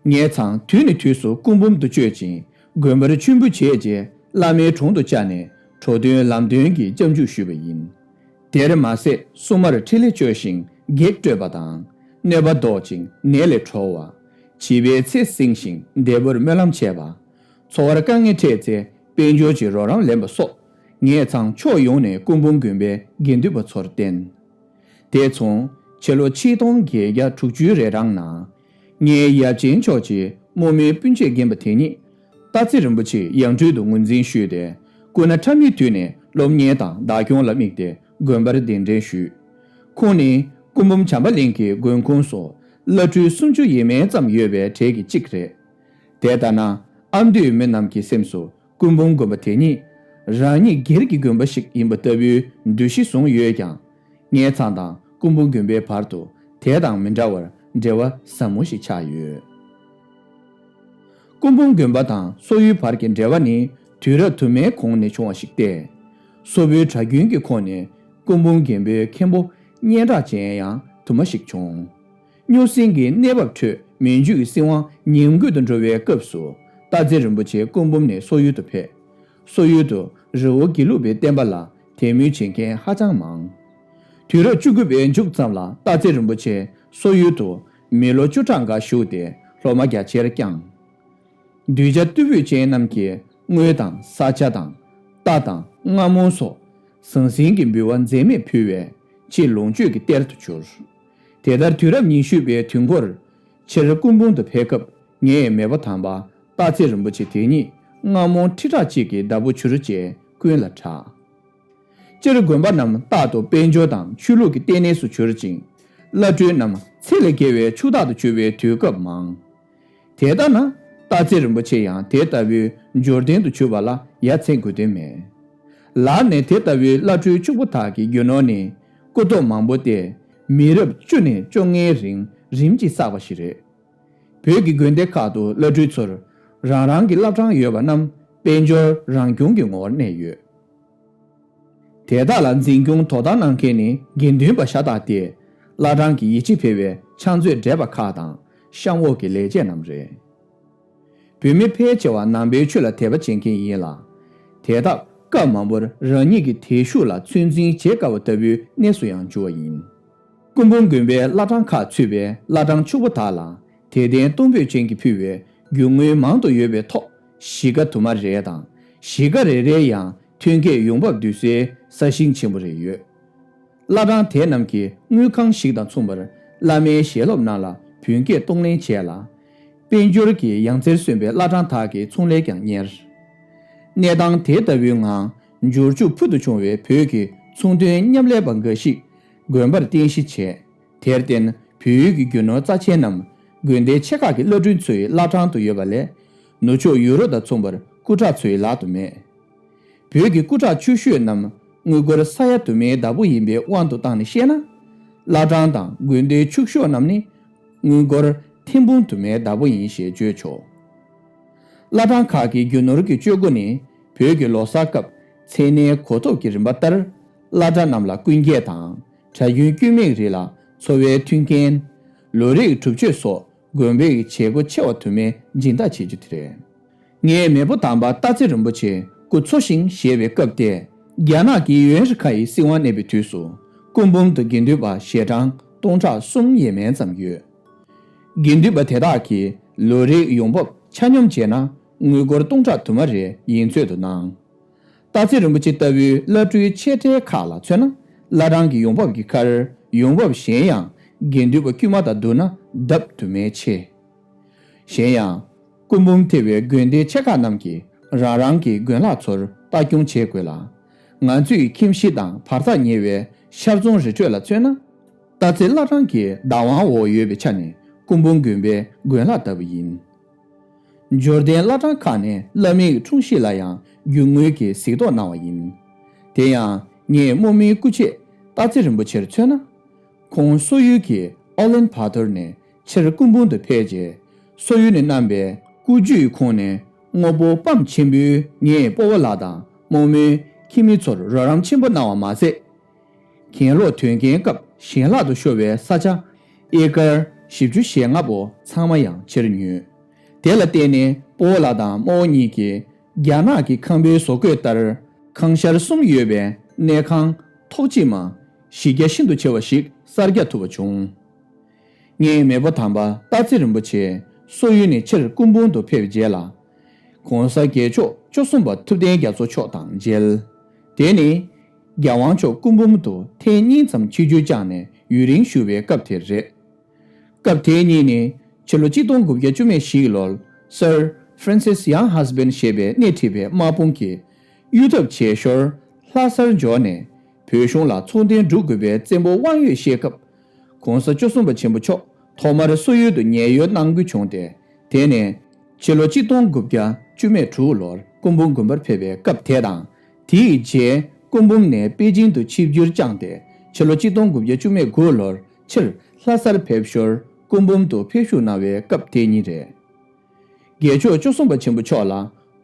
ངེད་ཚང་དུས་ནས་དུས་སུ་སྐུ་འབུམ་དུ་བསྐྱོད་ཅིང་དགོན་པར་མཆོད་འབུལ་བྱས་རྗེས་བླ་མའི་དྲུང་དུ་བཅར་ནས་འགྲོ་དོན་ལམ་སྟོན་གྱི་སྐྱབས་འཇུག་ཞུས་པ་ཡིན། དེར་མ་ཟད་སྲུང་མར་ཕྲིན་ལས་བཅོལ་ཞིང་བགེགས་བསྐྲད་པ་དང་། གནོད་པ་བཟློག་ཅིང་ནད་ལས་གྲོལ་བ། བྱིས་པའི་ཚེ་བསྲིང་ཞིང་བདེ་བར་སྨོན་ལམ་བྱས་པ། འཚོ་བར་དཀའ་ངལ་འཕྲད་ཚེ་དཔལ་འབྱོར་གྱི་རོགས་རམ་ལེན་པ་སོགས་ངེད་ཚང་ཕྱོགས་ཡོངས་ནས་སྐུ་འབུམ་དགོན་པའི་དགེ་འདུན་པ་ཚོར་བརྟེན། དེ་མཚུངས་ཕྱི་ལོ་ཆིག་སྟོང་བརྒྱད་བརྒྱ་དྲུག་ཅུའི་རེ་གྲངས་ནང་། ངའི་ཡབ་ཆེན་མཆོག་ཆེ་རྨོ་མོའི་སྤུན་མཆེད་རྒན་པ་དེ་ཉིད་སྟག་འཚེར་རིན་པོ་ཆེའི་ཡང་སྤྲུལ་དུ་ངོས་འཛིན་ཞུས་ཏེ་སྐུ་ན་ཕྲ་མོའི་དུས་ནས་སློབ་གཉེར་དང་བདག་སྐྱོང་ལ་དམིགས་ཏེ་དགོན་པར་གདན་འདྲེན་ཞུས། ཁོང་ནི་སྐུ་འབུམ་བྱམས་པ་གླིང་གི་དགོན་ཁོངས་སུ་བླ་སྤྲུལ་སུམ་ཅུ་ཡས་མས་ཙམ་ཡོད་པའི་གྲས་ཀྱི་གཅིག་རེད། དེ་ལྟ་ན་ཨ་མདོའི་མི་རྣམས་ཀྱི་སེམས་སུ་སྐུ་འབུམ་དགོན་པ་དེ་ཉིད་རང་ཉིད་སྒེར་གྱི་དགོན་པ་ཞིག་ཡིན་པ་ལྟ་བུའི་འདུ་ཤེས་བཟུང་ཡོད་ཀྱང་། ངེད་ཚང་དང་སྐུ་འབུམ་དགོན་པའི་བར་དུ་དེ་དང་མི་འདྲ་བར་འབྲེལ་བ་ཟབ་མོ་ཞིག་ཆགས་ཡོད། སྐུ་འབུམ་དགོན་པ་དང་སོག་ཡུལ་བར་གྱི་འབྲེལ་བ་ནི་དུས་རབས་དུ་མའི་གོང་ནས་བྱུང་བ་ཞིག་སྟེ། སོག་པོའི་གྲྭ་རྒྱུན་གྱི་ཁོངས་ནས་སྐུ་འབུམ་མགོན་པོའི་མཁན་པོ་སྙན་གྲགས་ཅན་ཡང་དུ་མ་ཞིག་བྱུང་། སྨྱུག་སྲིང་གི་གནས་བབ་ཁྲོད་མན་ཇུ་ཡི་སྲིད་དབང་ཉམས་རྒུད་དུ་འགྲོ་བའི་སྐབས་སུ་སྟག་འཚེར་རིན་པོ་ཆེ་སྐུ་འབུམ་ནས་སོག་ཡུལ་དུ་ཕེབས། སོག་ཡུལ་དུ་རི་བོ་དགེ་ལུགས་པའི་བསྟན་པ་ལ་དད་མོས་བྱེད་མཁན་ཧ་ཅང་མང་། དུས་རབས་བཅུ་དགུ་པའི་མཇུག་ཙམ་ལ་སྟག་འཚེར་རིན་པོ་ཆེ་སོག་ཡུལ་དུ་མི་ལོ་བཅུ་ཕྲག་འགའ་བཞུགས་ཏེ་སློབ་མ་རྒྱ་ཆེར་བསྐྱངས། གདུལ་བྱ་རྟུལ་ཕོད་ཅན་རྣམས་ཀྱིས་དངུལ་དང་ས་ཆ་དང་རྟ་དང་རྔ་མོང་སོགས་ཟང་ཟིང་གི་འབུལ་བ་འཛད་མེད་ཕུལ་བས་ཕྱིར་ལོངས་སྤྱོད་ཀྱི་གཏེར་དུ་གྱུར། དེ་ལྟར་དུས་རབས་ཉི་ཤུ་པའི་དུས་འགོར་ཕྱིར་སྐུ་འབུམ་དུ་ཕེབས་སྐབས་ངའི་མེས་པོ་དམ་པ་སྟག་འཚེར་རིན་པོ་ཆེ་དེ་ཉིད་རྔ་མོང་ཁྲི་ཕྲག་གཅིག་གི་བདག་པོ་གྱུར་ཅེས་ཀུན་ལ་གྲགས། སྤྱིར་དགོན་པ་རྣམས་རྟག་ཏུ་དཔལ་འབྱོར་དང་ཆོས་ལུགས་ཀྱི་ལྟེ་གནས་སུ་གྱུར་ཅིང་། བླ་སྤྲུལ་རྣམས་ཚེ་ལས་བརྒལ་བའི་ཕྱུག་བདག་ཏུ་གྱུར་བའི་དུས་སྐབས་མང་། དེ་ལྟ་ན་སྟག་འཚེར་རིན་པོ་ཆེ་ཡང་དེ་ལྟ་བུའི་འབྱོར་ལྡན་དུ་གྱུར་པ་ལ་ཡ་མཚན་དགོས་དོན་མེད། ལར་ནས་དེ་ལྟ་བུའི་བླ་སྤྲུལ་ཕྱུག་པོ་དག་གི་རྒྱུ་ནོར་ནི་སྐུ་སྟོབས་མང་པོ་སྟེ། མི་རབས་བཅུ་ནས་བཅོ་ལྔའི་རིང་རིམ་གྱིས་བསགས་པ་ཞིག་རེད། བོད་ཀྱི་དགོན་སྡེ་ཁག་ཏུ་བླ་སྤྲུལ་ཚོར་རང་རང་གི་བླ་བྲང་ཡོད་པ་རྣམས་དཔལ་འབྱོར་རང་སྐྱོང་གི་ངོ་བོར་གནས་ཡོད། དེ་དག་ལ་འཛིན་སྐྱོང་དོ་དམ་གནང་མཁན་ནི་དགེ་འདུན་པ་ཤ་སྟག་སྟེ། བླ་བྲང་གི་ཡིད་ཆེས་འཕེར་བའི་ཕྱག་མཛོད་བགྲེས་པ་ཁག་དང་གཤམ་འོག་གི་ལས་བྱེད་རྣམས་རེད། བོད་མི་ཕལ་ཆེ་བ་ནང་པའི་ཆོས་ལ་དད་པ་བྱེད་མཁན་ཡིན་ལ། དེ་དག་སྐབས་མང་པོར་རང་ཉིད་ཀྱི་དད་ཤུགས་ལ་ཚོད་འཛིན་བྱེད་དཀའ་བ་ལྟ་བུའི་གནས་སུ་ཡང་གྱུར་བ་ཡིན། སྐུ་འབུམ་དགོན་པའི་བླ་བྲང་ཁག་ཚུད་པའི་བླ་བྲང་ཕྱུག་པོ་དག་ལ་དད་ལྡན་གཏོང་ཕོད་ཅན་གྱིས་ཕུལ་བའི་རྒྱུ་དངུལ་མང་དུ་ཡོད་པའི་ཐོག་གཞིས་ཀ་དུ་མ་རེ་དང་གཞིས་ཀ་རེ་རེར་ཡང་ཐོན་སྐྱེད་ཡོང་འབབ་བསྡུ་སའི་ས་ཞིང་ཆེན་པོ་རེ་ཡོད། བླ་བྲང་དེ་རྣམས་ཀྱི་དངུལ་ཁང་ཞིག་དང་མཚུངས་པར་བླ་མའི་ཞལ་སློབ་གནང་ལ་བུན་སྐྱེད་གཏོང་ལེན་བྱས་ལ། དཔལ་འབྱོར་གྱི་ཡང་རྩེར་སོན་པའི་བླ་བྲང་དག་གི་ཚོང་ལས་ཀྱང་གཉེར། གནས་སྟངས་དེ་ལྟ་བུའི་ངང་འབྱོར་ཕྱུག་ཕུལ་དུ་བྱུང་བའི་བོད་ཀྱི་ཚོང་དོན་མཉམ་ལས་པ་འགའ་ཞིག་དགོན་པར་རྟེན་གཞི་བྱས། དེར་བརྟེན་བོད་ཡུལ་གྱི་རྒྱུ་ནོར་རྩ་ཆེན་རྣམས་དགོན་སྡེ་ཆེ་ཁག་གི་བླ་སྤྲུལ་ཚོའི་བླ་བྲང་དུ་ཡོད་པ་ལས། ནུབ་ཕྱོགས་ཡུ་རོབ་དང་མཚུངས་པར་སྐུ་དྲག་ཚོའི་ལག་ཏུ་མེད། བོད་ཀྱི་སྐུ་དྲག་ཆེ་ཤོས་རྣམས་དངུལ་སྒོར་ས་ཡ་དུ་མའི་བདག་པོ་ཡིན་པའི་དབང་དུ་བཏང་ནས་བཤད་ན། བླ་བྲང་དང་དགོན་སྡེའི་ཕྱུག་ཤོས་རྣམས་ནི་དངུལ་སྒོར་ཐེར་འབུམ་དུ་མའི་བདག་པོ་ཡིན་ཞེས་བརྗོད་ཆོག་བླ་བྲང་ཁག་གི་རྒྱུ་ནོར་གྱི་སྤྱོད་སྒོ་ནི་བོད་ཀྱི་ལོ་གསར་སྐབས་མཚན་གནས་གོ་ཐོབ་ཀྱི་རིམ་པ་ལྟར་བླ་གྲྭ་རྣམས་ལ་སྐུ་འགྱེད་དང་གྲྭ་རྒྱུན་དཀྱུས་མའི་རིགས་ལ་འཚོ་བའི་མཐུན་རྐྱེན། ལོ་རེའི་སྒྲུབ་མཆོད་སོགས་དགོན་པའི་བྱེད་སྒོ་ཆེ་བ་དུ་མའི་སྦྱིན་བདག་བྱེད་རྒྱུ་དེ་རེད། ངའི་མེས་པོ་དམ་པ་སྟག་འཚེར་རིན་པོ་ཆེ་སྐུ་འཚོ་ཞིང་གཞེས་པའི་སྐབས་ཏེ། རྒྱ་ནག་གི་ཡུན་ཧྲི་ཁ་ཡི་སྲིད་དབང་གནས་པའི་དུས་སུ་སྐུ་འབུམ་དུ་དགེ་འདུན་པ་ཞལ་གྲངས་སྟོང་ཕྲག་གསུམ་ཡས་མས་ཙམ་ཡོད། དགེ་འདུན་པ་དེ་དག་གིས་ལོ་རེའི་ཡོང་འབབ་ཆ་སྙོམས་བྱས་ན་དངུལ་སྒོར་སྟོང་ཕྲག་དུ་མ་རེ་ཡིན་ཚོད་དུ་སྣང་། སྟག་འཚེར་རིན་པོ་ཆེ་ལྟ་བུའི་བླ་སྤྲུལ་ཆེ་གྲས་ཁག་ལ་མཚོན་ན། བླ་བྲང་གི་ཡོང་འབབ་ཀྱི་ཁར་ཡོང་འབབ་གཞན་ཡང་དགེ་འདུན་པ་དཀྱུས་མ་དང་བསྡུར་ན་ལྡབ་དུ་མའི་ཆེ། གཞན་ཡང་། སྐུ་འབུམ་ཐེ་བའི་དགོན་སྡེ་ཆེ་ཁག་རྣམས་ཀྱིས་རང་རང་གི་དགོན་ལག་ཚོར་ལྟ་སྐྱོང་བྱེད་དགོས་ལ། ང་ཚོའི་ཁྱིམ་གཞིས་དང་བར་ཐག་ཉེ་བའི་ཤར་རྫོང་རི་ཁྲོད་ལ་མཚོན་ན། སྟག་འཚེར་བླ་བྲང་གི་བདག་དབང་འོག་ཡོད་པའི་ཆ་ནས་སྐུ་འབུམ་དགོན་པའི་དགོན་ལག་ལྟ་བུ་ཡིན། འབྱོར་ལྡན་བླ་བྲང་ཁག་ནས་བླ་མའི་འཁྲུངས་གཞིས་ལ་ཡང་རྒྱུ་དངུལ་གྱི་གཟིགས་རྟོག་གནང་བ་ཡིན། དེ་ཡང་ངས་རྨོ་མོའི་སྐུ་མཆེད་སྟག་འཚེར་རིན་པོ་ཆེར་མཚོན་ན། ཁོང་སོག་ཡུལ་གྱི་ཨོ་ལན་བྷ་ཐོར་ནས་ཕྱིར་སྐུ་འབུམ་དུ་ཕེབས་རྗེས། སོག་ཡུལ་ནས་བསྣམས་པའི་སྐུ་བརྒྱུད་ཁོངས་ནས་དངོས་པོ་སྤམ་ཆེན་པོས་ངའི་སྤོ་བོ་ལགས་དང་རྨོ་མོའི་ཁྱིམ་མི་ཚོར་རོགས་རམ་ཆེན་པོ་གནང་བ་མ་ཟད། གྱེན་ལོག་དོན་རྐྱེན་སྐབས་ཞན་ལག་ཏུ་ཤོར་བའི་ས་ཆ་ཨེ་ཀར་བཞི་བཅུ་ཞེ་ལྔ་པོ་ཚང་མ་ཡང་ཕྱིར་ཉོས། དེ་ལ་བརྟེན་ནས་སྤོ་བོ་ལགས་དང་རྨོ་བོ་གཉིས་ཀྱིས་རྒྱ་ནག་གི་ཁང་པའི་བཟོ་བཀོད་ལྟར་ཁང་ཤར་གསུམ་ཡོད་པའི་གནས་ཁང་ཐོག་གཅིག་མ་གཞི་རྒྱ་ཤིན་ཏུ་ཆེ་བ་ཞིག་གསར་རྒྱག་ཐུབ་པ་བྱུང་། ངའི་མེས་པོ་དམ་པ་སྟག་འཚེར་རིན་པོ་ཆེ་སོག་ཡུལ་ནས་ཕྱིར་སྐུ་འབུམ་དུ་ཕེབས་རྗེས་ལ། ༸གོང་ས་རྒྱལ་མཆོག་བཅུ་གསུམ་པ་ཐུབ་བསྟན་རྒྱ་མཚོ་མཆོག་དང་མཇལ། དེ་ནི། རྒྱལ་དབང་མཆོག་སྐུ་འབུམ་དུ་ཐེངས་གཉིས་ཙམ་ཆིབས་བསྒྱུར་བསྐྱངས་ནས་ཡུན་རིང་བཞུགས་པའི་སྐབས་དེ་རེད། སྐབས་དེ་གཉིས་ནི་ཕྱི་ལོ་གཅིག་སྟོང་དགུ་བརྒྱ་བཅུ་མེད་བཞི་ལོར་Sir Francis Younghusband ཞེས་པའི་སྣེ་ཁྲིད་པའི་དམག་དཔུང་གིས་གཡུལ་འཐབ་བྱེད་ཞོར་ལྷ་སར་འབྱོར་ནས་བོད་གཞུང་ལ་ཚོང་དོན་སྒྲུབ་དགོས་པའི་བཙན་པོ་དབང་ཡོད་བཤད་སྐབས། ༸གོང་ས་བཅུ་གསུམ་པ་ཆེན་པོ་མཆོག་ཐོག་མར་སོག་ཡུལ་དུ་ཉེན་གཡོལ་གནང་དགོས་བྱུང་སྟེ། དེ་ནས་ཕྱི་ལོ་གཅིག་སྟོང་དགུ་བརྒྱ་བཅུ་མེད་དྲུག་ལོར་སྐུ་འབུམ་དགོན་པར་ཕེབས་པའི་སྐབས་དེ་དང་། དེའི་རྗེས་སྐུ་འབུམ་ནས་པེ་ཅིང་དུ་ཆིབས་བསྒྱུར་བསྐྱངས་ཏེ་ཕྱི་ལོ་གཅིག་སྟོང་དགུ་བརྒྱ་བཅུ་མེད་དགུ་ལོར་ཕྱིར་ལྷ་སར་ཕེབས་ཞོར་སྐུ་འབུམ་དུ་ཕེབས་བཞུགས་གནང་བའི་སྐབས་དེ་ཉིད་རེད། རྒྱལ་མཆོག་བཅུ་གསུམ་པ་ཆེན་པོ་མཆོག་ལ་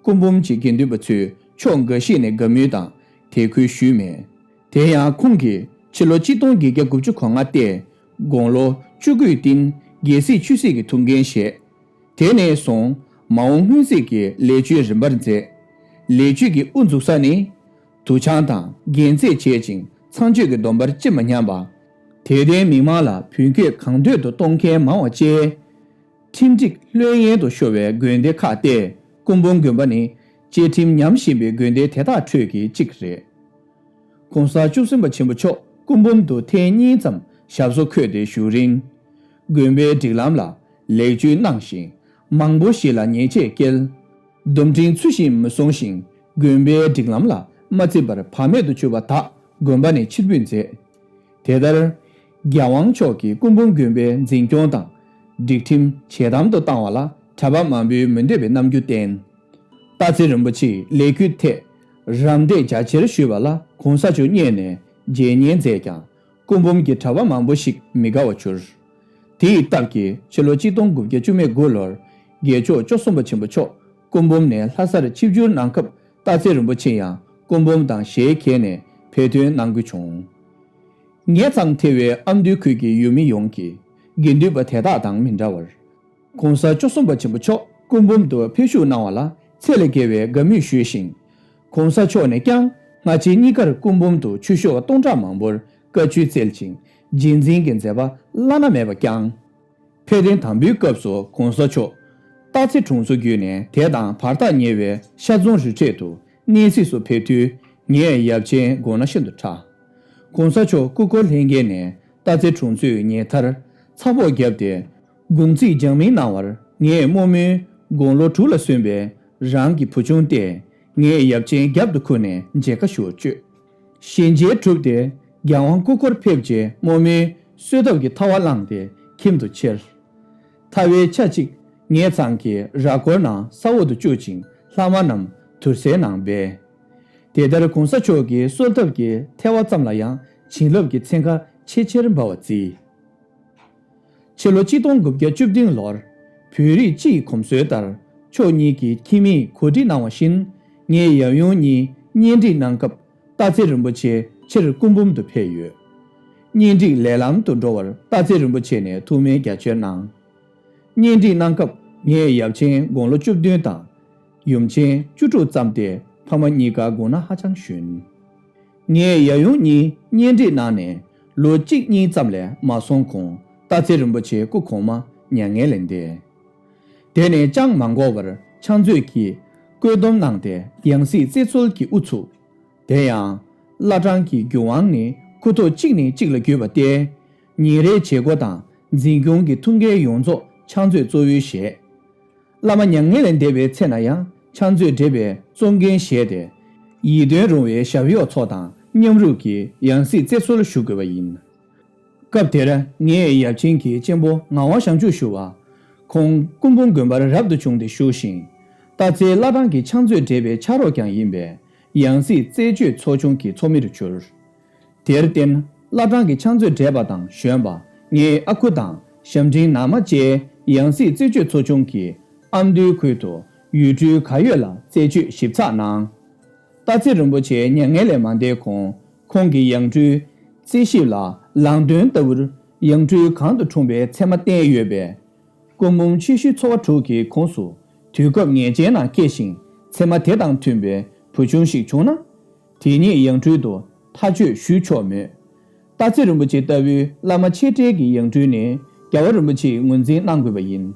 སྐུ་འབུམ་གྱི་དགེ་འདུན་པ་ཚོས་ཕྱོགས་འགའ་ཞིག་ནས་དགའ་མོས་དང་དད་གུས་ཞུས་མེད། དེ་ཡང་ཁོང་གིས་ཕྱི་ལོ་གཅིག་སྟོང་བརྒྱད་བརྒྱ་དགུ་བཅུ་གོ་ལྔ་སྟེ། དགུང་ལོ་བཅུ་དགུའི་སྟེང་རྒྱལ་སྲིད་ཆོས་སྲིད་ཀྱི་ཐུགས་འགན་བཞེས། དེ་ནས་བཟུང་མ་འོངས་སྔོན་གཟིགས་ཀྱི་ལས་བཅོལ་རིམ་པར་མཛད། ལས་བཅོལ་གྱི་དབུ་འཛུགས་ས་ནི། དུར་བྱང་དང་རྒྱལ་རྩེད་བྱེད་ཅིང་ཚངས་སྤྱོད་ཀྱི་སྡོམ་པར་ཅི་མ་ཉམས་པ། དད་ལྡན་མི་མང་ལ་བོད་སྐད་གང་འདོད་དུ་གཏོང་མཁན་མང་བ་བཅས། ཁྲིམས་སྒྲིག་ལྷོད་གཡེང་དུ་ཤོར་བའི་དགོན་སྡེ་ཁག་སྟེ། སྐུ་འབུམ་དགོན་པ་ནི་བཅའ་ཁྲིམས་ཉམས་བཞིན་པའི་དགོན་སྡེ་དེ་དག་ཁྲོད་ཀྱི་གཅིག་རེད། ༸གོང་ས་བཅུ་གསུམ་པ་ཆེན་པོ་མཆོག་སྐུ་འབུམ་དུ་ཐེངས་གཉིས་ཙམ་ཞབས་སོར་འཁོད་དེ་བཞུགས་རིང་། དགོན་པའི་སྒྲིག་ལམ་ལ་ལེགས་བཅོས་གནང་ཞིང་། མང་པོ་ཞིག་ལ་ཉེས་ཆད་བཀལ། སྡོམ་ཁྲིམས་ཚུལ་བཞིན་མི་སྲུང་ཞིང་། དགོན་པའི་སྒྲིག་ལམ་ལ་མ་བརྩིས་པར་བག་མེད་དུ་གྱུར་པ་དག་དགོན་པ་ནས་ཕྱིར་འབུད་མཛད། དེ་ལྟར། རྒྱལ་དབང་མཆོག་གིས་སྐུ་འབུམ་དགོན་པའི་འཛིན་སྐྱོང་དང་། སྒྲིག་ཁྲིམས་ཇེ་དམ་དུ་བཏང་བ་ལ་གྲྭ་པ་མང་པོས་མི་འདོད་པའི་རྣམ་འགྱུར་བསྟན། སྟག་འཚེར་རིན་པོ་ཆེས་ལས་འགུལ་ཐད་རམ་འདེགས་རྒྱ་ཆེར་ཞུས་པ་ལ་གོང་ས་མཆོག་སྔོན་ནས་རྗེས་སྙེག་མཛད་ཀྱང་། སྐུ་འབུམ་གྱི་གྲྭ་པ་མང་པོ་ཞིག་མི་དགའ་བར་གྱུར། དེ་ཡི་སྟབས་ཀྱིས་ཕྱི་ལོ་གཅིག་སྟོང་དགུ་བརྒྱ་བཅུ་མེད་དགུ་ལོར་རྒྱལ་མཆོག་བཅུ་གསུམ་པ་ཆེན་པོ་མཆོག་སྐུ་འབུམ་ནས་ལྷ་སར་ཆིབས་བསྒྱུར་གནང་སྐབས་སྟག་འཚེར་རིན་པོ་ཆེ་ཡང་སྐུ་འབུམ་དང་ཞལ་གྱེས་ནས་ཕེབས་ཐོན་གནང་དགོས་བྱུང་། ངེད་ཚང་ཐེ་བའི་ཨ་མདོའི་ཁུལ་གྱི་ཡུལ་མི་ཡོངས་ཀྱིས་དགེ་འདུན་པ་དེ་དག་དང་མི་འདྲ་བར། གོང་ས་བཅུ་གསུམ་པ་ཆེན་པོ་མཆོག་སྐུ་འབུམ་དུ་ཕེབས་བཞུགས་གནང་བ་ལ་ཚད་ལས་བརྒལ་བའི་དགའ་མོས་ཞུས་ཤིང་། གོང་ས་མཆོག་ནས་ཀྱང་སྔ་ཕྱི་གཉིས་ཀར་སྐུ་འབུམ་དུ་ཆོས་ཞུ་བ་སྟོང་ཕྲག་མང་པོར་བཀའ་ཆོས་སྩལ་ཅིང་རྗེས་འཛིན་གྱི་མཛད་པ་བླ་ན་མེད་པ་བསྐྱངས། ཕེབས་ཐེངས་དང་པོའི་སྐབས་སུ་གོང་ས་མཆོག་སྟག་རྩེ་གྲོང་ཚོ་བརྒྱུད་ནས་དེ་དང་བར་ཐག་ཉེ་བའི་ཤར་རྫོང་རི་ཁྲོད་དུ་གནས་གཟིགས་སུ་ཕེབས་དུས་ངས་ཡབ་ཆེན་དགོངས་ན་ཤིན་ཏུ་ཕྲ། གོང་ས་མཆོག་སྐུ་འཁོར་ལྷན་རྒྱས་ནས་སྟག་རྩེ་གྲོང་ཚོའི་ཉེ་མཐར་ཚ་ཕོག་བརྒྱབ་སྟེ། དགུང་ཚིགས་རྒྱང་མིང་གནང་བར་ངས་རྨོ་མོའི་དགུང་ལོ་དྲུག་ལ་སོན་པའི་རང་གི་བུ་ཆུང་སྟེ། ངའི་ཡབ་ཆེན་རྒྱབ་ཏུ་ཁུར་ནས་མཇལ་ཁ་ཞུ་བར་བསྐྱོད། ཞལ་མཇལ་གྲུབ་སྟེ་རྒྱལ་དབང་སྐུ་འཁོར་ཕེབས་རྗེས་རྨོ་མོས་གསོལ་ཐབ་ཀྱི་ཐལ་བ་བླངས་ཏེ་ཁྱིམ་དུ་ཁྱེར། ཐལ་བའི་ཆ་གཅིག་ངེད་ཚང་གི་ར་སྐོར་ནང་ས་འོག་ཏུ་བཅུག་ཅིང་ལྷག་མ་རྣམས་དུར་སའི་ནང་སྦས། དེ་ལྟར་གོང་ས་མཆོག་གི་གསོལ་ཐབ་ཀྱི་ཐལ་བ་ཙམ་ལ་ཡང་བྱིན་རླབས་ཀྱི་ཚན་ཁ་ཆེས་ཆེར་འབར་བ་བརྩིས། ཕྱི་ལོ་གཅིག་སྟོང་དགུ་བརྒྱ་བཅུ་བདུན་ལོར་བོད་རིགས་སྤྱི་ཡི་གོམས་སྲོལ་ལྟར་ཕྱོགས་གཉིས་ཀྱི་ཁྱིམ་མིས་གོ་སྒྲིག་གནང་བ་བཞིན་ངའི་ཡབ་ཡུམ་གཉིས་གཉེན་སྒྲིག་གནང་སྐབས་སྟག་འཚེར་རིན་པོ་ཆེ་ཕྱིར་སྐུ་འབུམ་དུ་ཕེབས་ཡོད། གཉེན་སྒྲིག་ལས་ལམ་དུ་འགྲོ་བར་སྟག་འཚེར་རིན་པོ་ཆེ་ནས་ཐུགས་སྨོན་རྒྱ་ཆེར་གནང་། གཉེན་སྒྲིག་གནང་སྐབས་ངའི་ཡབ་ཆེན་དགུང་ལོ་བཅུ་བདུན་དང་། ཡུམ་ཆེན་བཅུ་དྲུག་ཙམ་སྟེ་ཕ་མ་གཉིས་ཀ་དགུང་ན་ཧ་ཅང་གཞོན། ངའི་ཡབ་ཡུམ་གཉིས་གཉེན་སྒྲིག་གནང་ནས་ལོ་གཅིག་གཉིས་ཙམ་ལས་མ་སོང་གོང་སྟག་འཚེར་རིན་པོ་ཆེ་སྐུ་གོང་མ་ མྱ་ངན་ལས་འདས། དེ་ནས་ཅང་མ་འགོར་བར་ཕྱག་མཛོད་ཀྱིས་བཀོད་འདོམས་གནང་སྟེ་ཡང་སྲིད་རྩེ་ཚུལ་གྱིས་དབུ་ཚུགས། དེ་ཡང་། བླ་བྲང་གི་རྒྱུ་དབང་ནི་ཁུ་ཐོག་གཅིག་ནས་གཅིག་ལ་བརྒྱུད་པ་སྟེ། ཉིན་རེའི་བྱེད་སྒོ་དང་འཛིན་སྐྱོང་གི་ཐུགས་འགན་ཡོངས་རྫོགས་ཕྱག་མཛོད་གཙོ་བོས་བཞེས། བླ་མ་མྱ་ངན་ལས་འདས་པའི་ཚེ་ན་ཡང་ཕྱག་མཛོད་བགྲེས་པའི་གཙོ་འགན་བཞེས་ཏེ། ཡིད་རྟོན་རུང་བའི་ཞབས་གཡོག་ཚོ་དང་མཉམ་རུབ་ཀྱིས་ཡང་སྲིད་རྩེ་སྲོལ་ཞུ་དགོས་པ་ཡིན། སྐབས་དེར་ངའི་ཡབ་ཆེན་གྱི་གཅེན་པོ་ངག་དབང་ཞང་ཆུ་ཞུ་བ། ཁོང་སྐུ་འབུམ་དགོན་པར་རབ་ཏུ་བྱུང་སྟེ་བཞུགས་ཤིང་། སྟག་རྩེའི་བླ་བྲང་གི་ཕྱག་མཛོད་བགྲེས་པའི་ཕྱག་རོགས་ཀྱང་ཡིན་པས་ཡང་སྲིད་རྩེ་གཅོད་ཚོགས་ཆུང་གི་ཚོགས་མིར་གྱུར། དེར་བརྟེན་བླ་བྲང་གི་ཕྱག་མཛོད་བགྲེས་པ་དང་གཞོན་པ་ངའི་ཨ་ཁུ་དང་ཞབས་འབྲིང་ནང་མ་བཅས་ཡང་སྲིད་རྩེ་གཅོད་ཚོགས་ཆུང་གིས་ཨ་མདོའི་ཁུལ་དུ་ཡུལ་གྲུའི་གར་ཡོད་ལ་རྩད་གཅོད་ཞིབ་ཚགས་གནང་། སྟག་རྩེ་རིན་པོ་ཆེ་མྱ་ངན་ལས་མ་འདས་གོང་ཁོང་གི་ཡང་སྤྲུལ་རྩེ་ཞིབ་ལ་ལང་སྟོན་ལྟ་བུར་ཡང་སྤྲུལ་གང་དུ་འཁྲུངས་པའི་མཚན་མ་བསྟན་ཡོད་པས། སྐུ་འབུམ་ཆེ་ཤོས་ཚོ་བ་དྲུག་གི་ཁོངས་སུ་དུས་སྐབས་ངེས་ཅན་ནང་སྐྱེས་ཤིང་མཚན་མ་དེ་དང་མཐུན་པའི་བུ་ཆུང་ཞིག་བྱུང་ན། དེ་ཉིད་ཡང་སྤྲུལ་དུ་ཐག་གཅོད་ཞུས་ཆོག་མོད། སྟག་རྩེ་རིན་པོ་ཆེ་ལྟ་བུའི་བླ་མ་ཆེ་གྲས་ཀྱི་ཡང་སྤྲུལ་ནི་རྒྱལ་བ་རིན་པོ་ཆེས་ངོས་འཛིན་གནང་དགོས་པ་ཡིན།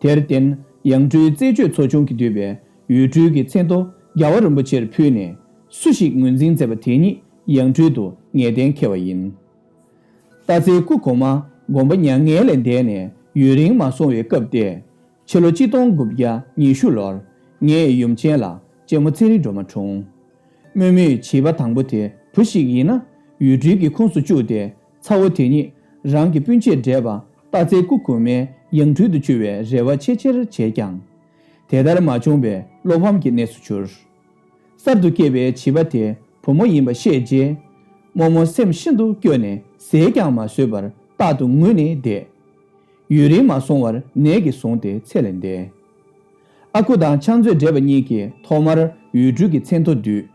དེར་བརྟེན་ཡང་སྤྲུལ་རྩད་གཅོད་ཚོགས་ཆུང་གིས་བསྡུས་པའི་ཡུལ་སྤྲུལ་གྱི་མཚན་ཐོ་རྒྱལ་བ་རིན་པོ་ཆེར་ཕུལ་ནས་སུ་ཞིག་ངོས་འཛིན་མཛད་པ་དེ་ཉིད་ཡང་སྤྲུལ་དུ་ངེས་གཏན་འཁེལ་བ་ཡིན། སྟག་རྩེའི་སྐུ་གོང་མ་དགོངས་པ་མྱ་ངན་ལས་འདས་ནས་ཡུན་རིང་མ་སོང་བའི་སྐབས་ཏེ། ཕྱི་ལོ་གཅིག་སྟོང་དགུ་བརྒྱ་ཉི་ཤུ་ལོར་ངའི་ཡུམ་ཆེན་ལ་གཅེན་མོ་ཚེ་རིང་སྒྲོལ་མ་འཁྲུངས། རྨོ་མོས་བྱིས་པ་དང་པོ་དེ་བུ་ཞིག་ཡིན་ན་ཡུལ་སྤྲུལ་གྱི་ཁོངས་སུ་བཅུག་སྟེ་ཚ་བོ་དེ་ཉིད་རང་གི་སྤུན་མཆེད་བགྲེས་པ་སྟག་རྩེའི་སྐུ་གོང་མའི་ཡང་སྤྲུལ་དུ་བཅུག་པའི་རེ་བ་ཆེས་ཆེར་བྱས་ཀྱང་། དེ་ལྟར་མ་བྱུང་བས་བློ་ཕམ་གྱི་གནས་སུ་གྱུར། གསར་དུ་སྐྱེས་པའི་བྱིས་པ་དེ་བུ་མོ་ཡིན་པ་ཤེས་རྗེས། རྨོ་མོ་སེམས་ཤིན་ཏུ་སྐྱོ་ནས་ཟས་ཀྱང་མ་ཟོས་པར་རྟག་ཏུ་ངུས་ནས་བསྡད། ཡུན་རིང་མ་སོང་བར་ནད་ཀྱིས་བཟུང་སྟེ་ཚེ་ལས་འདས། ཨ་ཁུ་དང་ཕྱག་མཛོད་བགྲེས་པ་གཉིས་ཀྱིས་ཐོག་མར་ཡུལ་སྤྲུལ་གྱི་མཚན་ཐོ་བསྡུས།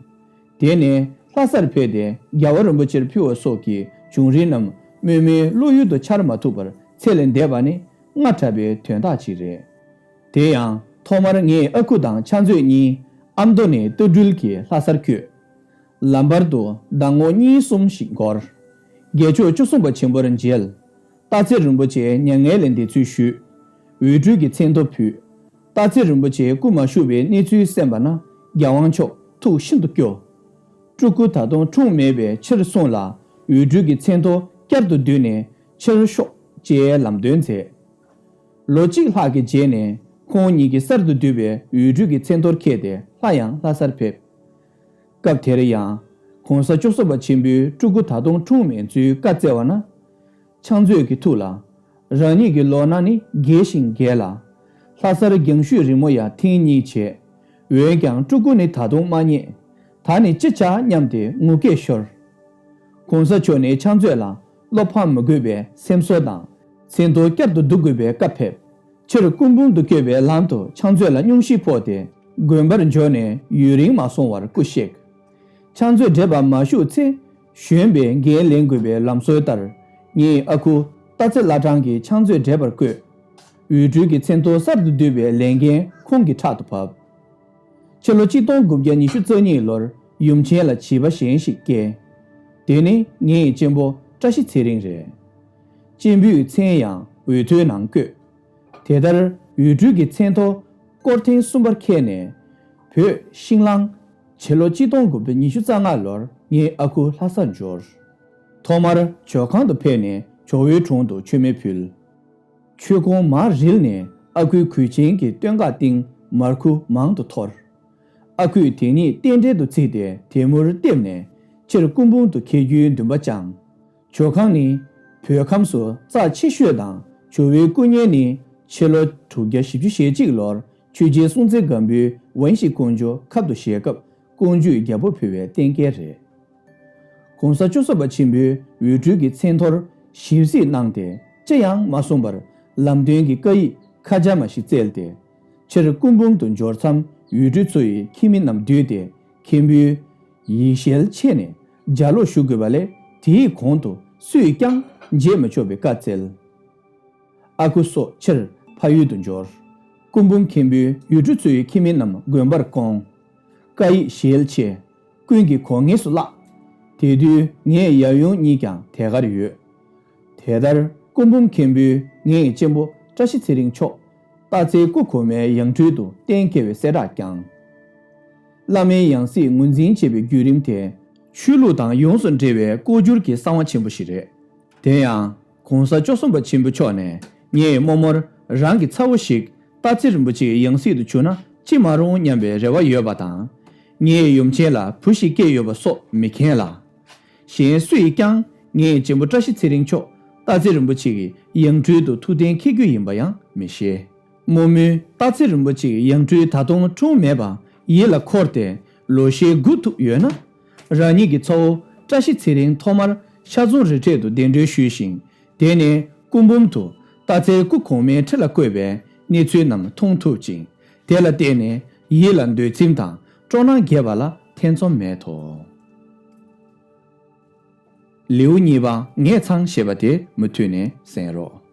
དེ་ནས་ལྷ་སར་ཕེབས་ཏེ་རྒྱལ་བ་རིན་པོ་ཆེར་ཕུལ་བ་སོགས་ཀྱི་བྱུང་རིམ་རྣམས་རྨོ་མོའི་བློ་ཡུལ་དུ་འཆར་མ་ཐུབ་པར་ཚེ་ལས་འདས་པ་ནི་སྔ་དྲགས་པའི་དོན་དག་ཅིག་རེད། དེ་ཡང་ཐོག་མར་ངས་ཨ་ཁུ་དང་ཕྱག་མཛོད་གཉིས་ཨ་མདོ་ནས་རྟ་སྦྲུལ་གྱིས་ལྷ་སར་བསྐྱོད། ལམ་བར་དུ་ཟླ་ངོ་གཉིས་གསུམ་ཞིག་འགོར། རྒྱལ་མཆོག་བཅུ་གསུམ་པ་ཆེན་པོར་མཇལ། སྟག་རྩེ་རིན་པོ་ཆེ་མྱ་ངན་ལས་འདས་ཚུལ་ཞུས། འོས་སྤྲུལ་གྱི་མཚན་ཐོ་ཕུལ། སྟག་རྩེ་རིན་པོ་ཆེ་སྐུ་མ་བཞུགས་པའི་གནས་ཚུལ་གསན་པ་ན་རྒྱལ་དབང་མཆོག་ཐུགས་ཤིན་ཏུ་སྐྱོ། སྤྲུལ་སྐུ་ད་དུང་འཁྲུངས་མེད་པས་ཕྱིར་སོང་ལ་འོས་སྤྲུལ་གྱི་མཚན་ཐོ་བསྐྱར་དུ་བསྡུས་ནས་ཕྱིར་ཤོག་ཅེས་ལམ་སྟོན་མཛད། ལོ་གཅིག་ལྷག་གི་རྗེས་ནས་ཁོང་ཉིད་ཀྱིས་གསར་དུ་བསྡུས་པའི་འོས་སྤྲུལ་གྱི་མཚན་ཐོར་འཁྱེར་ཏེ་སླར་ཡང་ལྷ་སར་ཕེབས། སྐབས་དེར་ཡང་གོང་ས་བཅུ་གསུམ་པ་ཆེན་པོའི་སྤྲུལ་སྐུ་ད་དུང་འཁྲུངས་མེད་ཚུལ་བཀའ་སྩལ་བ་ན། ཕྱག་མཛོད་ཀྱི་ཐུགས་ལ། རང་ཉིད་ཀྱི་ལོ་ན་ནི་རྒས་ཤིང་རྒས་ལ། ལྷ་སར་རྒྱང་བཞུད་རིང་མོ་ཡང་ཐེངས་གཉིས་བྱས། འོན་ཀྱང་སྤྲུལ་སྐུ་ནི་ད་དུང་མ་རྙེད། ད་ནི་ཅི་བྱ་སྙམ་སྟེ་ངུ་སྐད་ཤོར། གོང་ས་མཆོག་ནས་ཕྱག་མཛོད་ལ་བློ་ཕམ་མི་དགོས་པའི་སེམས་གསོ་དང་། མཚན་ཐོ་བསྐྱར་དུ་བསྡུ་དགོས་པའི་བཀའ་ཕེབས། ཕྱིར་སྐུ་འབུམ་དུ་བསྐྱོད་པའི་ལམ་དུ་ཕྱག་མཛོད་ལ་སྙུང་གཞི་ཕོག་སྟེ་དགོན་པར་འབྱོར་ནས་ཡུན་རིང་མ་སོང་བར་སྐུ་གཤེགས། ཕྱག་མཛོད་བགྲེས་པ་མ་བཞུགས་ཚེ་གཞོན་པས་འགན་ལེན་དགོས་པའི་ལམ་སྲོལ་ལྟར། ངའི་ཨ་ཁུ་སྟག་རྩེ་བླ་བྲང་གིས་ཕྱག་མཛོད་བགྲེས་པར་བསྐོས། འོས་སྤྲུལ་གྱི་མཚན་ཐོ་གསར་དུ་བསྡུས་པའི་ལས་འགན་ཁོང་གི་ཕྲག་ཏུ་བབས། ཕྱི་ལོ་གཅིག་སྟོང་དགུ་བརྒྱ་ཉི་ཤུ་རྩ་གཉིས་ལོར་ཡུམ་ཆེན་ལ་བྱིས་པ་གཞན་ཞིག་སྐྱེས། དེ་ནི་ངའི་གཅེན་པོ་བཀྲ་ཤིས་ཚེ་རིང་རེད། གཅེན་པོའི་མཚན་ཡང་འོས་ཐོའི་ནང་བཀོད། དེ་ལྟར་འོས་སྤྲུལ་གྱི་མཚན་ཐོ་སྐོར་ཐེངས་གསུམ་པར་འཁྱེར་ནས། བོད་ཤིང་གླང་། ཕྱི་ལོ་གཅིག་སྟོང་དགུ་བརྒྱ་ཉི་ཤུ་རྩ་ལྔ་ལོར་ངའི་ཨ་ཁུ་ལྷ་སར་འབྱོར། ཐོག་མར་ཇོ་ཁང་དུ་ཕེབས་ནས་ཇོ་བོའི་དྲུང་དུ་མཆོད་མེ་ཕུལ། མཆོད་ཀོང་མར་རིལ་ནས་ཨ་ཁུའི་གོས་ཆེན་གྱི་སྟོད་འགག་སྟེང་མར་ཁུ་མང་དུ་འཐོར། ཨ་ཁུས་དེ་ཉིད་རྟེན་འབྲེལ་དུ་བརྩིས་ཏེ་དེ་མུར་བཏེབས་ནས་ཕྱིར་སྐུ་འབུམ་དུ་འཁྱེར་རྒྱུའི་འདུན་པ་བཅངས། ཇོ་ཁང་ནི་བོད་ཁམས་སུ་རྩ་ཆེ་ཤོས་དང་ཇོ་བོའི་སྐུ་བརྙན་ནི་ཕྱི་ལོ་དྲུག་བརྒྱ་བཞི་བཅུ་ཞེ་གཅིག་ལོར་ཆོས་རྗེ་སྲོང་བཙན་སྒམ་པོས་ཝན་ཤི་ཀོང་ཇོ་ཁབ་ཏུ་བཞེས་སྐབས་ཀོང་ཇོས་རྒྱལ་པོ་ཕུལ་བའི་རྟེན་སྐལ་རེད། གོང་ས་བཅུ་གསུམ་པ་ཆེན་པོའི་འོས་སྤྲུལ་གྱི་མཚན་ཐོར་ཞིབ་གཟིགས་གནང་སྟེ་ཅི་ཡང་མ་གསུངས་པར་ལམ་སྟོན་གྱི་བཀའ་ཡིག་ཁ་བྱ་མ་ཞིག་བསྩལ་ཏེ། ཕྱིར་སྐུ་འབུམ་དུ་འབྱོར་མཚམས་འོས་སྤྲུལ་ཚོ་ཡི་ཁྱིམ་མི་རྣམས་བསྡུས་ཏེ་མཁན་པོའི་ཡིད་ཞལ་ཕྱེ་ནས་ལྗགས་ཀློག་ཞུ་དགོས་པ་ལས་དེའི་གོང་དུ་སུས་ཀྱང་བརྗེད་མི་ཆོག་པའི་བཀའ་བསྩལ། ཨ་ཁུ་སོགས་ཕྱིར་ཕ་ཡུལ་དུ་འབྱོར། སྐུ་འབུམ་མཁན་པོས་ཡུལ་གྲུ་ཚོའི་ཁྱིམ་མི་རྣམས་དགོན་པར་བསྐོངས། བཀའ་ཡིག་ཞལ་ཕྱེ། ཀུན་གྱིས་གོ་ངེས་སུ་བཀླགས། དེ་དུས་ངའི་ཡབ་ཡུམ་གཉིས་ཀྱང་དེ་གར་ཡོད། དེ་ལྟར་སྐུ་འབུམ་མཁན་པོས་ངའི་གཅེན་པོ་ བཀྲ་ཤིས་ཚེ་རིང་མཆོག་སྟག་འཚེར་སྐུ་གོང་མའི་ཡང་སྤྲུལ་དུ་གཏན་འཁེལ་བའི་གསལ་བསྒྲགས་བསྐྱངས། བླ་མའི་ཡང་སྲིད་ངོས་འཛིན་བྱེད་པའི་བརྒྱུད་རིམ་དེ། ཆོས་ལུགས་དང་ཡོངས་སུ་འབྲེལ་བའི་ལྐོག་གྱུར་གྱི་གསང་བ་ཆེན་པོ་ཞིག་རེད། དེ་ཡང་། ༸གོང་ས་བཅུ་གསུམ་པ་ཆེན་པོ་མཆོག་ནས་ངའི་རྨོ་མོར་རང་གི་ཚ་བོ་ཞིག་སྟག་འཚེར་རིན་པོ་ཆེའི་ཡང་སྲིད་དུ་བྱུང་ན་ཅི་མ་རུང་སྙམ་པའི་རེ་བ་ཡོད་པ་དང་། ངའི་ཡུམ་ཆེན་ལ་བུ་ཞིག་སྐྱེས་ཡོད་པ་སོགས་མི་མཁྱེན་ལ། གཞན་སུ་ཡིས་ཀྱང་ངའི་གཅེན་པོ་བཀྲ་ཤིས་ཚེ་རིང་མཆོག་སྟག་འཚེར་རིན་པོ་ཆེ་གི་ཡང་སྤྲུལ་དུ་ཐུགས་གཏན་འཁེལ་རྒྱུ་ཡིན་པ་ཡང་མི་ཤེས། རྨོ་མོས་སྟག་འཚེར་རིན་པོ་ཆེ་གི་ཡང་སྤྲུལ་ད་དུང་འཁྲུངས་མེད་པ་ཡིད་ལ་འཁོར་ཏེ་ལོ་ཤས་སྒུག་ཐུབ་ཡོད་ན། རང་ཉིད་ཀྱི་ཚ་བོ་བཀྲ་ཤིས་ཚེ་རིང་ཐོག་མར་ཤར་རྫོང་རི་གྲས་དུ་གདན་འདྲེན་ཞུས་ཤིང་། དེ་ནས་སྐུ་འབུམ་དུ་སྟག་འཚེར་སྐུ་གོང་མའི་ཁྲི་ལ་བཀོད་པའི་གནས་ཚུལ་རྣམས་མཐོང་ཐུབ་ཅིང་། དེ་ལ་བརྟེན་ནས་ཡིད་ལ་འདོད་ཚིམ་དང་སྤྲོ་སྣང་རྒྱས་པ་ལ་ཐེ་ཚོམ་མེད་དོ། ལེའུ་གཉིས་པ་ངས་ཚང་ཞེས་པ་དེ་མུ་མཐུད་ནས་གསན་རོགས།